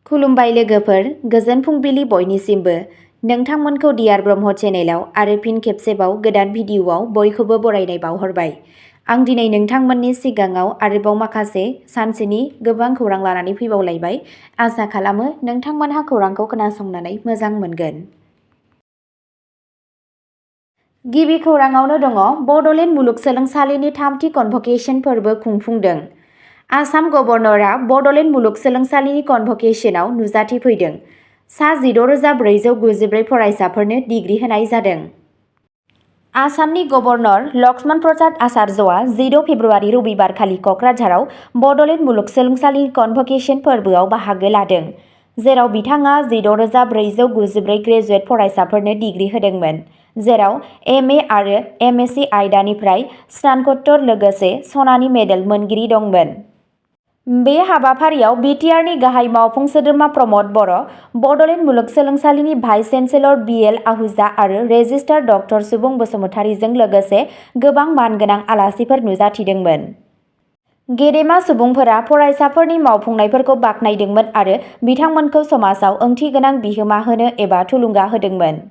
खुलुमबाय लोगोफोर, गोजोन फुंबिलि बयनिसिमबो। नोंथांमोनखौ डियार ब्रह्म चेनेलाव आरो फिन खेबसेबाव गोदान भिडिअआव बयखौबो बरायनाय बावहरबाय। आं दिनै नोंथांमोननि सिगाङाव आरोबाव माखासे सानसेनि गोबां खौरां लानानै फैबावलायबाय। आसा खालामो नोंथांमोनहा खौरांखौ खोनासंनानै मोजां मोनगोन। गिबि खौराङावनो दङ बड'लेण्ड मुलुगसोलोंसालिनि थामथि कनभकेसन फोरबो खुंफुंदों। आसाम गभर्नरआ बड'लेण्ड मुलुगसोलोंसालिनि कनभकेसनाव नुजाथि फैदों। सा 16,494 फरायसाफोरनो डिग्री होनाय जादों। आसामनि गभर्नर लक्ष्मण प्रसाद आचार्यआ 14 फेब्रुवारि रबिबारखालि क'क्राझाराव बड'लेण्ड मुलुगसोलोंसालिनि कनभकेसन फोरबोआव बाहागो लादों, जेराव बिथाङा 14,494 ग्रेजुवेट फरायसाफोरनो डिग्री होदोंमोन, जेराव एमए आरो एमएससि आयदानिफ्राय स्नातकोत्तर लोगोसे सनानि मेडेल मोनगिरि दंमोन। बे हाबाफारियाव बिटिआरनि गाहाय मावफुं सोद्रोमा प्रमद बर', बड'लेण्ड मुलुगसोलोंसालिनि भाइस चेन्सेलर बिएल आहूजा आरो रेजिस्ट्रार डक्टर सुबुं बसुमतारीजों लोगोसे गोबां मानगोनां आलासिफोर नुजाथिदोंमोन। गेदेमा सुबुंफोरा फरायसाफोरनि मावफुंनायफोरखौ बाख्नायदोंमोन आरो बिथांमोनखौ समाजाव ओंथिगोनां बिहोमा होनो एबा थुलुंगा होदोंमोन।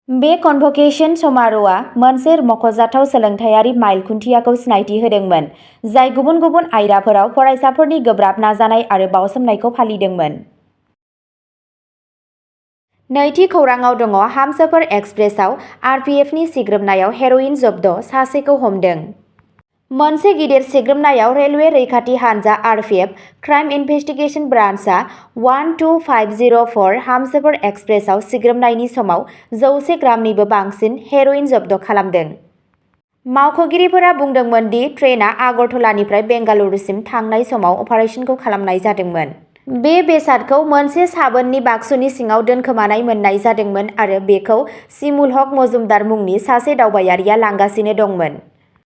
बे कनभकेसन समार'हआ मोनसे मख'जाथाव सोलोंथायारि माइल खुन्थियाखौ सिनायथि होदोंमोन, जाय गुबुन गुबुन आयदाफोराव फरायसाफोरनि गोब्राब नाजानाय आरो बाउसोमनायखौ फालिदोंमोन। नैथि खौराङाव दङ हमसफर एक्सप्रेसआव आरपिएफनि सिग्रोमनायाव हेर'इन जब्द, सासेखौ हमदों। मोनसे गिदिर सिग्रोमनायाव रेलवे रैखाथि हानजा आरपिएफ क्राइम इनभेस्टिगेशन ब्रान्चआ 12504 हमसफर एक्सप्रेसआव सिग्रोमनायनि समाव 100 ग्रामनिबो बांसिन हेर'इन जब्द खालामदों। मावख'गिरिफोरा बुंदोंमोन दि ट्रेनआ आगरतलानिफ्राय बेंगालुरुसिम थांनाय समाव अपारेशनखौ खालामनाय जादोंमोन। बे बेसादखौ मोनसे साबोननि बाक्सुनि सिङाव दोनखोमानाय मोननाय जादोंमोन आरो बेखौ सिमुल हक मजुमदार मुंनि सासे दावबायारिया लांगासिनो दंमोन।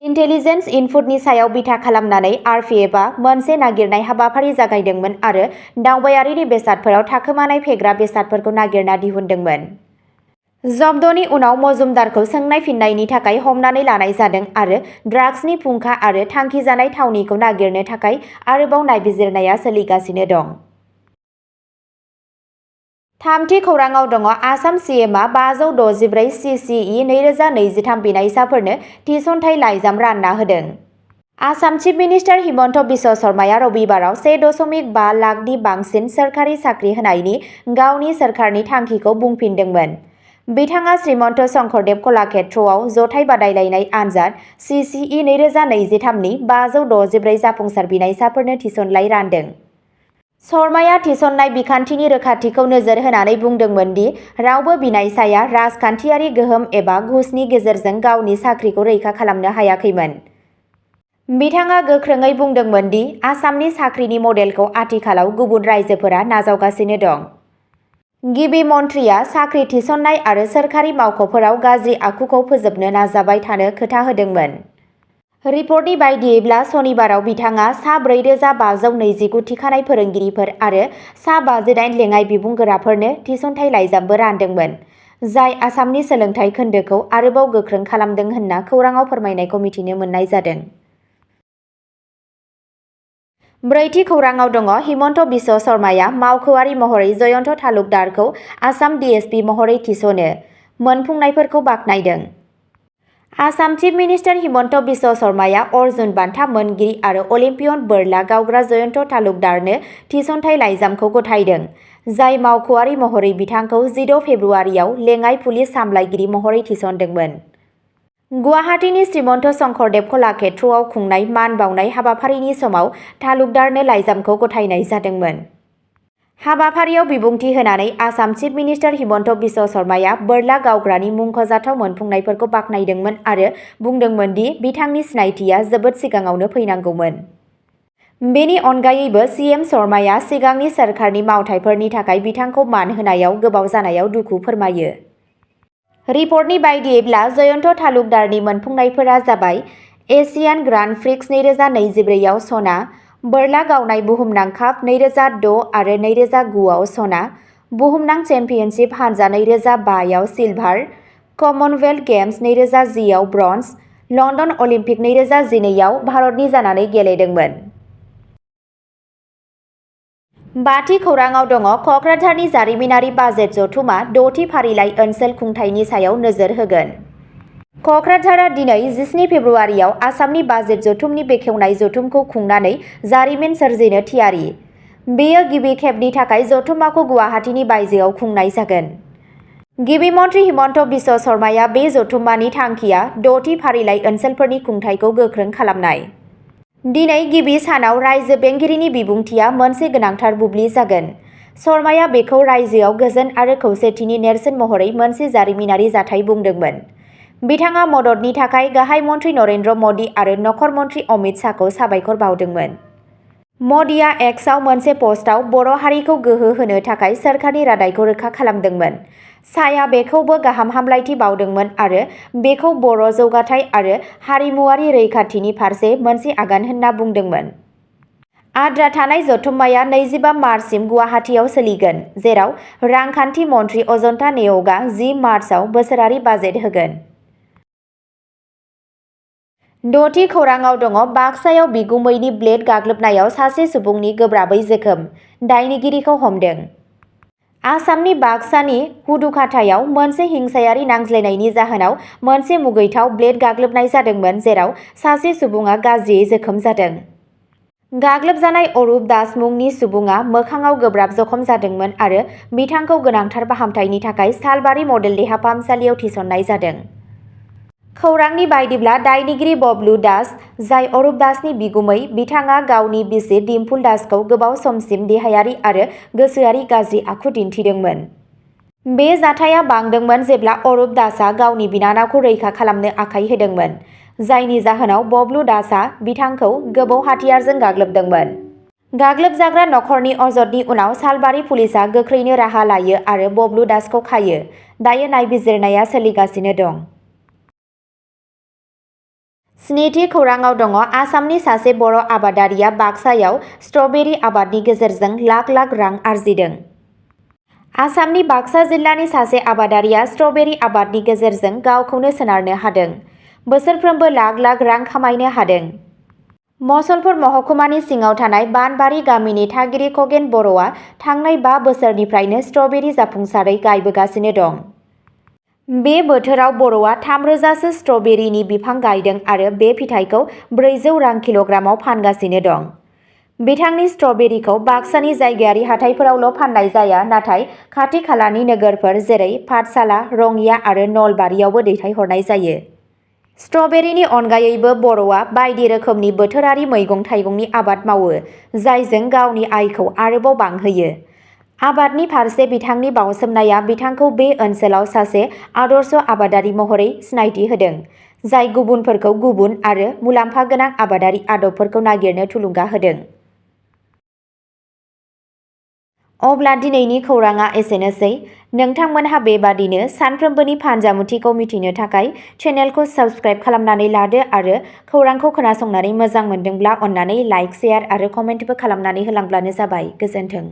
इन्टेलिजेन्स इनपुटनि सायाव बिथा खालामनानै आरपिएफआ मोनसे नागिरनाय हाबाफारि जागायदोंमोन आरो दावबायारिनि बेसादफोराव थाखोमानाय फेग्रा बेसादफोरखौ नागिरना दिहुनदोंमोन। जब्दनि उनाव मजुमदारखौ सोंनाय फिननायनि थाखाय हमनानै लानाय जादों आरो ड्राग्सनि फुंखा आरो थांखिजानाय थावनिखौ नागिरनो थाखाय आरोबाव नायबिजिरनाया सोलिगासिनो दं। थामथि खौराङाव दङ आसाम सीएमआ 564 सिसिइ 2023 बिनायसाफोरनो थिसनथाइ लाइजाम रानना होदों। आसाम चिफ मिनिस्टार हिमन्त बिश्व शर्माया रबिबाराव 1.5 लाखनि बांसिन सोरखारि साख्रि होनायनि गावनि सोरखारनि थांखिखौ बुंफिनदोंमोन। बिथाङा श्रीमन्त शंकरदेव कलाक्षेत्रआव जथाय बादायलायनाय आनजाद सिसिइ 2023 नि 564 जाफुंसार बिनायसाफोरनो थिसनथाइ रानदों। शर्माया थिसननाय बिखान्थिनि रोखाथिखौ नोजोर होनानै बुंदोंमोन दि रावबो बिनायसाया राजखान्थियारि गोहोम एबा घुसनि गेजेरजों गावनि साख्रिखौ रैखा खालामनो हायाखैमोन। बिथाङा गोख्रोङै बुंदोंमोन दि आसामनि साख्रिनि मडेलखौ आथिखालाव गुबुन रायजोफोरा नाजावगासिनो दं। गिबि मन्थ्रिया साख्रि थिसननाय आरो सोरखारि मावख'फोराव गाज्रि आखुखौ फोजोबनो नाजाबाय थानो खोथा होदोंमोन। रिपर्टनि बायदियैब्ला सनिबाराव बिथाङा सा 4,529 थिखानाय फोरोंगिरिफोर आरो सा 58 लेङाइ बिबुंगोराफोरनो थिसनथाइ लाइजामबो रानदोंमोन, जाय आसामनि सोलोंथाइ खोन्दोखौ आरोबाव गोख्रों खालामदों होनना खौराङाव फोरमायनायखौ मिथिनो मोननाय जादों। ब्रैथि खौराङाव दङ हिमन्त बिश्व शर्माया मावख'आरि महरै जयन्त तालुकदारखौ आसाम डिएसपि महरै थिसनो, मोनफुंनायफोरखौ बाख्नायदों। आसाम चिफ मिनिस्टार हिमन्त बिश्व शर्माया अर्जुन बान्था मोनगिरि आरो अलिम्पियान बोरला गावग्रा जयन्त तालुकदारनो थिसनथाइ लाइजामखौ गथायदों, जाय मावख'आरि महरै बिथांखौ 14 फेब्रुवारियाव लेङाइ पुलिस सामलायगिरि महरै थिसनदोंमोन। गुवाहाटीनि श्रीमन्त शंकरदेव कलाक्षेत्रआव खुंनाय मान बावनाय हाबाफारिनि समाव तालुकदारनो लाइजामखौ गथायनाय जादोंमोन। हाबाफारियाव बिबुंथि होनानै आसाम चिफ मिनिस्टार हिमन्त बिश्व शर्माया बोरला गावग्रानि मुंख'जाथाव मोनफुंनायफोरखौ बाख्नायदोंमोन आरो बुंदोंमोन दि बिथांनि सिनायथिया जोबोद सिगाङावनो फैनांगौमोन। बेनि अनगायैबो सीएम शर्माया सिगांनि सोरखारनि मावथायफोरनि थाखाय बिथांखौ मान होनायाव गोबाव जानायाव दुखु फोरमायो। रिपर्टनि बायदियैब्ला जयन्त तालुकदारनि मोनफुंनायफोरा जाबाय एशियान ग्रान्ड प्रिक्स 2024 आव सना, बोरला गावनाय बुहुमनां काप 2006 आरो 2009 आव सना, बुहुमनां चेम्पियनशिप हानजा 2005 आव सिलभार, कमनवेल्थ गेम्स 2010 आव ब्रन्ज, लन्दन अलिम्पिक 2012 आव भारतनि जानानै गेलेदोंमोन। बाथि खौराङाव दङ क'क्राझारनि जारिमिनारि बाजेट जथुमा 6थि फारिलाइ ओनसोल खुंथायनि सायाव नोजोर होगोन। क'क्राझारआ दिनै 17 फेब्रुवारियाव आसामनि बाजेट जथुमनि बेखेवनाय जथुमखौ खुंनानै जारिमिन सोरजिनो थियारि। बेयो गिबि खेबनि थाखाय जथुमाखौ गुवाहाटीनि बायजोआव खुंनाय जागोन। गिबि मन्थ्रि हिमन्त बिश्व शर्माया बे जथुम्मानि थांखिया 6थि फारिलाइ ओनसोलफोरनि खुंथायखौ गोख्रों खालामनाय। दिनै गिबि सानाव रायजो बेंगिरिनि बिबुंथिया मोनसे गोनांथार बुब्लि जागोन। शर्माया बेखौ रायजोआव गोजोन आरो खौसेथिनि नेरसोन महरै मोनसे जारिमिनारि जाथाय बुंदोंमोन। बिथाङा मददनि थाखाय गाहाय मन्थ्रि नरेन्द्र मदि आरो नखर मन्थ्रि अमित शाहखौ साबायखर बावदोंमोन। मदिआ एक्सआव मोनसे पस्टआव बर' हारिखौ गोहो होनो थाखाय सोरखारनि रादायखौ रोखा खालामदोंमोन। शाहआ बेखौबो गाहाम हामलायथि बावदोंमोन आरो बेखौ बर' जौगाथाय आरो हारिमुआरि रैखाथिनि फारसे मोनसे आगान होनना बुंदोंमोन। आद्रा थानाय जथुम्माया 25 मार्चसिम गुवाहाटीआव सोलिगोन, जेराव रांखान्थि मन्थ्रि अजन्ता नेउगआ 10 मार्चआव बोसोरारि बाजेट होगोन। 6थि खौराङाव दङ बाक्सायाव बिगुमैनि ब्लेड गाग्लोबनायाव सासे सुबुंनि गोब्राबै जोखोम, दायनिगिरिखौ हमदों। आसामनि बाक्सानि हुदुखाथायाव मोनसे हिंसायारि नांज्लायनायनि जाहोनाव मोनसे मुगैथाव ब्लेड गाग्लोबनाय जादोंमोन, जेराव सासे सुबुङा गाज्रियै जोखोम जादों। गाग्लोबजानाय अरुप दास मुंनि सुबुङा मोखांआव गोब्राब जखम जादोंमोन आरो बिथांखौ गोनांथार फाहामथायनि थाखाय सालबारि मडेल देहा फाहामसालियाव थिसननाय जादों। खौरांनि बायदिब्ला दायनिगिरि बबलु दास, जाय अरुप दासनि बिगुमै, बिथाङा गावनि बिसि डिम्पुल दासखौ गोबाव समसिम देहायारि आरो गोसोआरि गाज्रि आखु दिन्थिदोंमोन। बे जाथाया बांदोंमोन जेब्ला अरुप दासआ गावनि बिनानावखौ रैखा खालामनो आखाय होदोंमोन, जायनि जाहोनाव बबलु दासआ बिथांखौ गोबौ हाथियारजों गाग्लोबदोंमोन। गाग्लोबजाग्रा नखरनि अजदनि उनाव सालबारि पुलिसआ गोख्रैनो राहा लायो आरो बबलु दासखौ खायो। दायो नायबिजिरनाया सोलिगासिनो दं। 7थि खौराङाव दङ आसामनि सासे बर' आबादारिया बाक्सायाव स्ट्रबेरी आबादनि गेजेरजों लाख लाख रां आरजिदों। आसामनि बाक्सा जिल्लानि सासे आबादारिया स्ट्रबेरी आबादनि गेजेरजों गावखौनो सोनारनो हादों। बोसोरफ्रोमबो लाख लाख रां खामायनो हादों। मसलपुर महकुमानि सिङाव थानाय बानबारि गामिनि थागिरि खगेन बर'आ थांनाय 5 बोसोरनिफ्रायनो स्ट्रबेरी जाफुंसारै गायबोगासिनो दं। बे बोथोराव बर'आ 3000सो स्ट्रबेरीनि बिफां गायदों आरो बे फिथाइखौ 400 रां किल'ग्रामाव फानगासिनो दं। बिथांनि स्ट्रबेरीखौ बाक्सानि जायगायारि हाथाइफोरावल' फाननाय जाया, नाथाय खाथि खालानि नोगोरफोर जेरै पाठशाला, रङिया आरो नलबारियावबो दैथायहरनाय जायो। स्ट्रबेरीनि अनगायैबो बर'आ बायदि रोखोमनि बोथोरारि मैगं-थाइगंनि आबाद मावो, जायजों गावनि आयखौ आरोबाव बांहोयो। आबादनि फारसे बिथांनि बावसोमनाया बिथांखौ बे ओनसोलाव सासे आदर्श आबादारि महरै सिनायथि होदों, जाय गुबुनफोरखौ गुबुन आरो मुलाम्फा गोनां आबादारि आदबफोरखौ नागिरनो थुलुंगा होदों। अब्ला दिनैनि खौराङा एसेनोसै। नोंथांमोनहा बेबादिनो सानफ्रोमबोनि फानजामुथिखौ मिथिनो थाखाय चेनेलखौ साबस्क्राइब खालामनानै लादो आरो खौरांखौ खोनासंनानै मोजां मोनदोंब्ला अन्नानै लाइक, शेयार आरो कमेन्टबो खालामनानै होलांब्लानो जाबाय। गोजोन्थों।